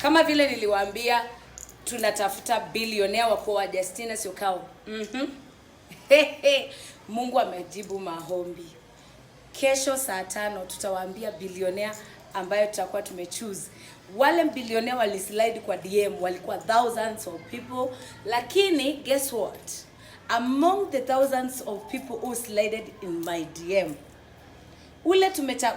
Kama vile niliwaambia tunatafuta bilionea wa kuoa Justina Syokau. Mungu amejibu maombi. Kesho saa 5 tutawaambia bilionea ambayo tutakuwa tumechoose. Wale bilionea walislide kwa DM walikuwa thousands of people, lakini guess what? Among the thousands of people who slided in my DM,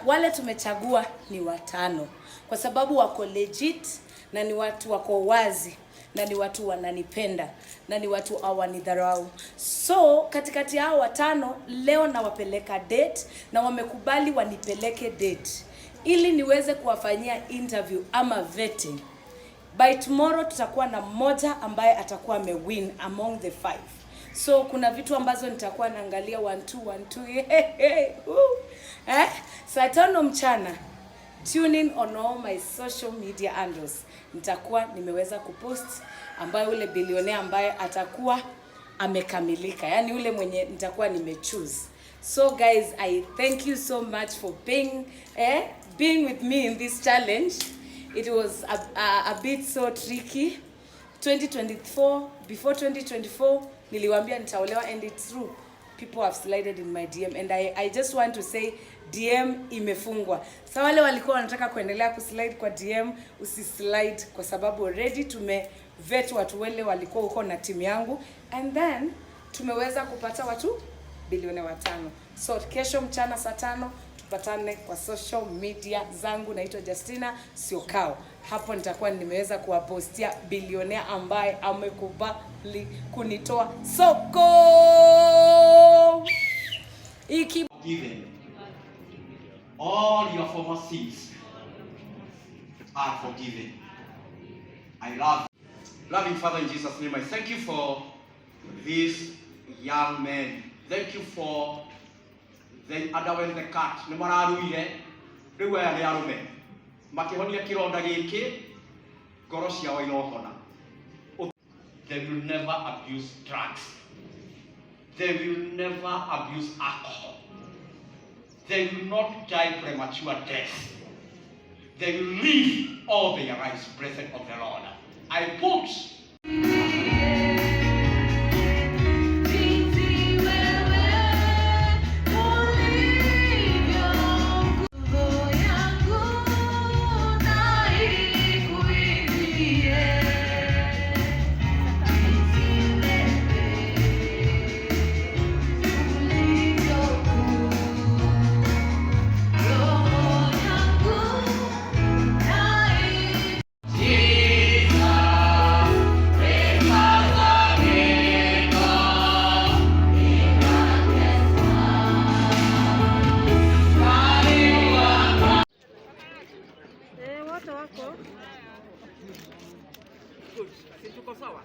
wale tumechagua ni watano, kwa sababu wako legit na ni watu wako wazi na ni watu wananipenda na ni watu hawanidharau. So katikati yao watano leo nawapeleka date na wamekubali wanipeleke date ili niweze kuwafanyia interview ama vetting. By tomorrow tutakuwa na mmoja ambaye atakuwa amewin among the five. So kuna vitu ambazo nitakuwa naangalia 1 2 1 2. Eh? Saa 5 mchana tune in on all my social media handles. Nitakuwa nimeweza kupost ambaye ule bilionea ambaye atakuwa amekamilika, yani ule mwenye nitakuwa nimechoose. So guys, I thank you so much for being with me in this challenge. It was a bit so tricky. 2024, before 2024 niliwaambia nitaolewa, and it's true. People have slided in my DM and I just want to say DM imefungwa. Sa wale walikuwa wanataka kuendelea kuslide kwa DM, usislide kwa sababu already tume vet watu wale walikuwa huko na timu yangu, and then tumeweza kupata watu bilioni 5. So kesho mchana saa 5 tupatane kwa social media zangu, naitwa Justina Syokau. Hapo nitakuwa nimeweza kuwapostia bilionea ambaye amekubali kunitoa soko. Iki Forgiven. All your former sins are forgiven. I love you. Loving Father, in Jesus' name, I thank you for this young man. Thank you for they underwent the cut. Nĩ mararuire, rĩu aya nĩ arũme. Makĩhonia kĩronda gĩkĩ, ngoro ciao irohona. They will never abuse drugs. They will never abuse alcohol. They will not die premature death. They will live all their lives blessed of the Lord. I put Jinsi wewe ulivyo, roho yangu na ikuimbie. Jinsi wewe ulivyo kuu, roho yangu na. Eh, wote wako. Si tuko sawa?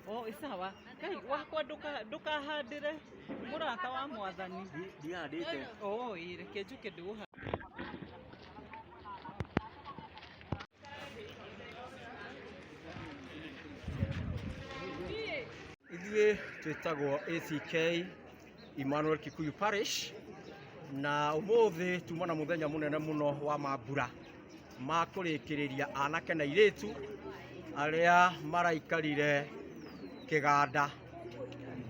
Oh, sawa. Kai wakwa ndukahandĩre mũrata wa mwathani. Ndihandĩte. Oh, ĩ reke njuke ndĩgũha. Ithuĩ twĩtagwo ACK Emmanuel Kikuyu Parish, na ũmũthĩ tuma na mũthenya mũnene mũno wa mambura ma kũrĩkĩrĩria anake na airĩtu arĩa maraikarire kĩganda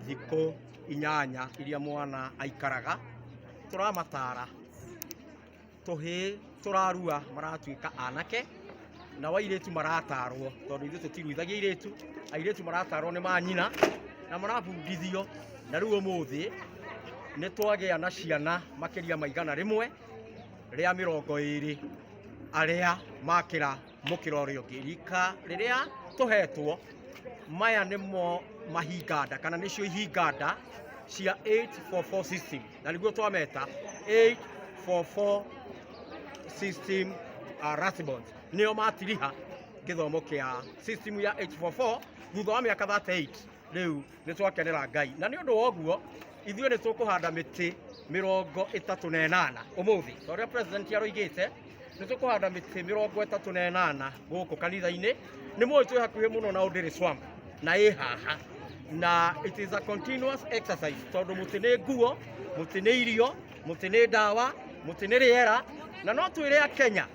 thikũ 8 iria mwana aikaraga. Tũramatara tũhĩĩ tũrarua maratuĩka anake, na airĩtu maratarwo, tondũ ithuĩ tũtiruithagia airĩtu, airĩtu maratarwo nĩ manyina na marabundithio. Na rĩu ũmũthĩ nĩ twagĩa na ciana makĩria ma 120 arĩa makĩra mũkĩra ũrĩa ũngĩ. Rika rĩrĩa tũhetwo maya nĩmo mahinganda, kana nĩcio ihinganda cia 844 system, na nĩguo twameta 844 system. Rasbons nĩo matiriha gĩthomo kĩa system ya 844 thutha wa mĩaka 38. Rĩu nĩ twakenera Ngai, na nĩ ũndũ wa ũguo ithuĩ nĩ tũkũhanda mĩtĩ 38 ũmũthĩ, ta ũrĩa president aroigĩte. Nĩ tũkũhanda mĩtĩ 38 gũkũ kanitha-inĩ. Nĩ mũĩ twĩ hakuhĩ mũno na Ũndĩrĩ Swamp na ĩ haha, na it is a continuous exercise, tondũ mũtĩ nĩ nguo, mũtĩ nĩ irio. Mũtĩ nĩ ndawa, mũtĩ nĩ rĩera, na no twĩre Akenya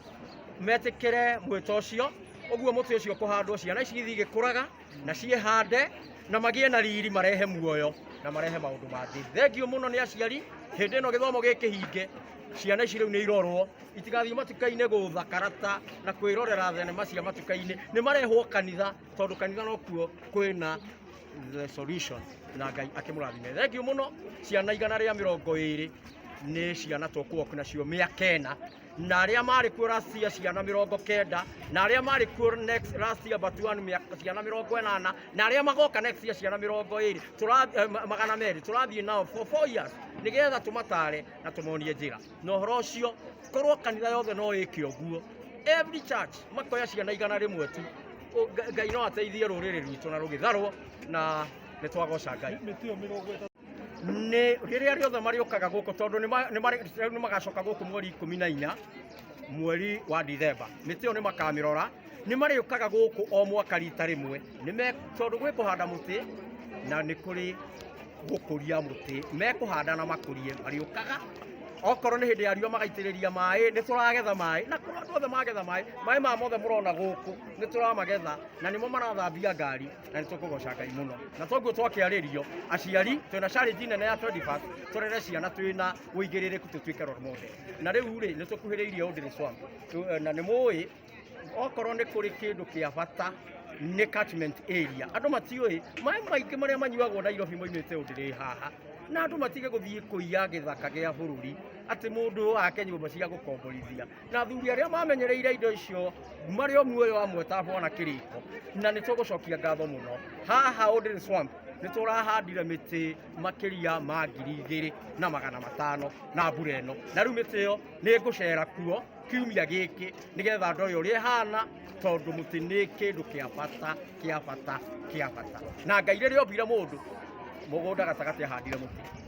metĩkĩre mwĩto ũcio. Ũguo mũtĩ ũcio kũhandwo, ciana ici ithiĩ igĩkũraga na ciĩhande na magĩe na riri, marehe muoyo na marehe maũndũ mangĩ. Thengiũ mũno nĩ aciari. Hĩndĩ ĩno gĩthomo gĩkĩhinge, ciana ici rĩu nĩ irorwo itigathiĩ matuka-inĩ gũtha karata na kwĩrorera thenema cia matuka-inĩ. Nĩ marehwo kanitha, tondũ kanitha nokuo kwĩna the solution, na Ngai akĩmũrathime. Thengiũ mũno. Ciana 120 nĩ ciana tũkũwalk nacio mĩaka 4, na arĩa marĩ kuo last year ciana 90, na arĩa marĩ kuo next last year but one mĩaka ciana 80, na arĩa magoka next year ciana 20 200. Tũrathiĩ nao for 4 years nĩgetha tũmatare na tũmonie njĩra. Na ũhoro ũcio, korwo kanitha yothe no ĩke ũguo, every church makoya ciana 100 tu, Ngai no ateithie rũrĩrĩ rwitũ na rũgĩtharwo, na nĩ twagoca Ngai. Mĩtĩ ĩyo 30. Nĩ rĩrĩa rĩothe marĩũkaga gũkũ, tondũ rĩu nĩ magacoka gũkũ mweri 14 mweri wa Dithemba, mĩtĩ ĩyo nĩ makamĩrora. Nĩ marĩũkaga gũkũ o mwaka rita rĩmwe, tondũ gwĩ kũhanda mũtĩ na nĩ kũrĩ gũkũria mũtĩ. Mekũhanda na makũrie, marĩũkaga okorwo nĩ hĩndĩ ya riũa magaitĩrĩria maĩ. Nĩ tũragetha maĩ, na kũrĩa andũ othe magetha maĩ, maĩ maya mothe mũrona gũkũ nĩ tũramagetha na nĩmo marathambia ngari, na nĩ tũkũgoca Ngai mũno. Na toguo twakĩarĩrio aciari, twĩna challenge nene ya 21st, tũrere ciana twĩna ũigĩrĩrĩku, tũtuĩke role model. Na rĩu rĩ, nĩ tũkuhĩrĩirie Oldĩrĩ Swamp. Na nĩ mũĩ okorwo nĩ kũrĩ kĩndũ kĩa bata nĩ catchment area. Andũ matiũĩ maĩ maingĩ marĩa manyuagwo Nairobi moimĩte Oldĩrĩ haha, na andũ matige gũthiĩ kũiya gĩthaka gĩa bũrũri, atĩ mũndũ ake nyũmba cia gũkomborithia. Na athuri arĩa mamenyereire indo icio marĩ o muoyo, amwe ta bwana Kĩrĩko, na nĩ tũgũcokia ngatho mũno. Haha Oldĩrĩ Swamp nĩ tũrahandire mĩtĩ makĩria ma 2500 na mbura ĩno, na rĩu mĩtĩ ĩyo nĩ ngũcera kuo kiumia gĩkĩ nĩgetha ndore ũrĩa ĩhana, tondũ mũtĩ nĩ kĩndũ kĩa bata, kĩa bata, kĩa bata. Na Ngai rĩrĩa ombire mũndũ, mũgũnda gatagatĩ ahandire mũtĩ.